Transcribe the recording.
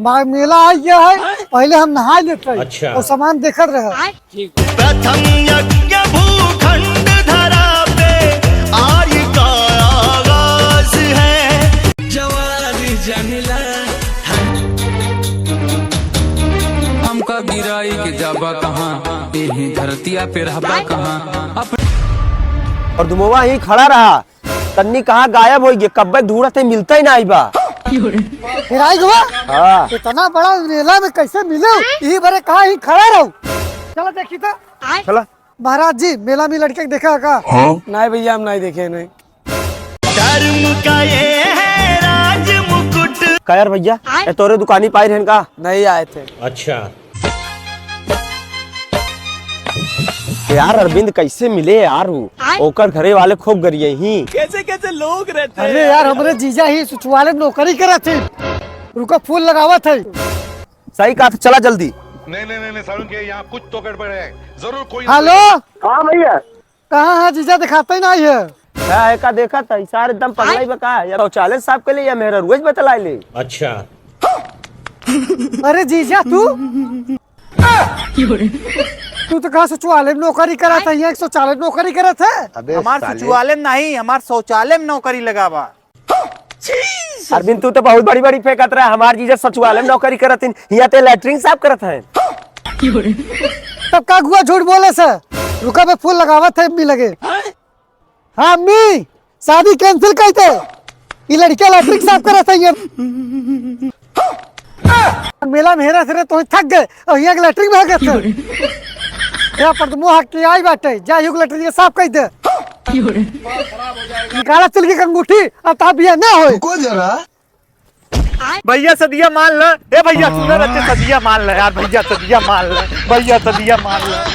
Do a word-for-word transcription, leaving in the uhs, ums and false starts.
बा-, मेला आ गया है, पहले हम नहा लेते हैं अच्छा। और सामान देखत रहे। प्रथम यज्ञ भूखंड धरा पे आर्य का आगाज है। जवानी जंगला हमका गिराई के जाबा कहाँ, यही धरतिया पे रहबा कहाँ। अप- और दुमवा ही खड़ा रहा, तन्नी कहाँ गायब होइ गए, कब्बे ढूंढत है, मिलता ही ना आई बा। हेराई गवा? हाँ। इतना बड़ा मेला में कैसे मिले? यही बरे कहाँ ही खड़ा रहो। चलो देखी तो। चला। महाराज जी, मेला में लड़के के देखा का? हाँ? नहीं भैया, हम नहीं देखे, नहीं। धर्म का ये है राज मुकुट। का यार भैया, आय? ए तोरे दुकानी पाई रहन का? नहीं आए थे। अच्छा। यार अरविंद कैसे मिले यार वो? आय? ओकर घरे वाले खूब गरिए ही। कैसे कैसे लोग रहते हैं अरे यार, यार। हमरे जीजा ही सचिवालय में नौकरी करत थे। रुको, फोन लगावत है। सही कहा, तो चला जल्दी। नहीं, नहीं, नहीं, नहीं, सारुण के यहाँ कुछ तो गड़बड़ है। जरूर कोई ना हेलो। कोई हाँ भैया। कहाँ है जीजा, दिखाते ही नहीं है। का है, का देखा था, ई सार एकदम पगलाई बा का? या शौचालय साफ कर ले या मेहरा रोज बतलाई ले। अच्छा। अरे जीजा तू, तू तो कहा सचिवालय में नौकरी करत है, यहाँ एक शौचालय में नौकरी करत है। अबे हमार साले। सचिवालय में नहीं, हमार शौचालय में नौकरी लगा बा। अरविंद, तू तो बहुत बड़ी बड़ी फेंकत रहा, हमार जीजा सचिवालय में नौकरी करत हिन, हियाँ ते लैट्रिन साफ करत हैं। तब का गुआ झूठ बोले से? रुका, बे फोन लगावत है अम्मी लगे। हाँ अम्मी, शादी कैंसिल कर दे, ये लड़कियां लैट्रिन साफ करत है ये। मेला में हेरा से रे, तो थक गए और यहाँ के लैट्रिन में आ गए थे। या पर मुँह के आई बाटे, जा युग लैट्रिन के साफ कर दे। निकाला तिलकी के अंगूठी, अब ता बिया ना होए। रुको जरा। भैया सदिया मान ल, ए भैया सुन रहे सदिया मान ल यार, भैया सदिया मान ल, भैया सदिया मान ल।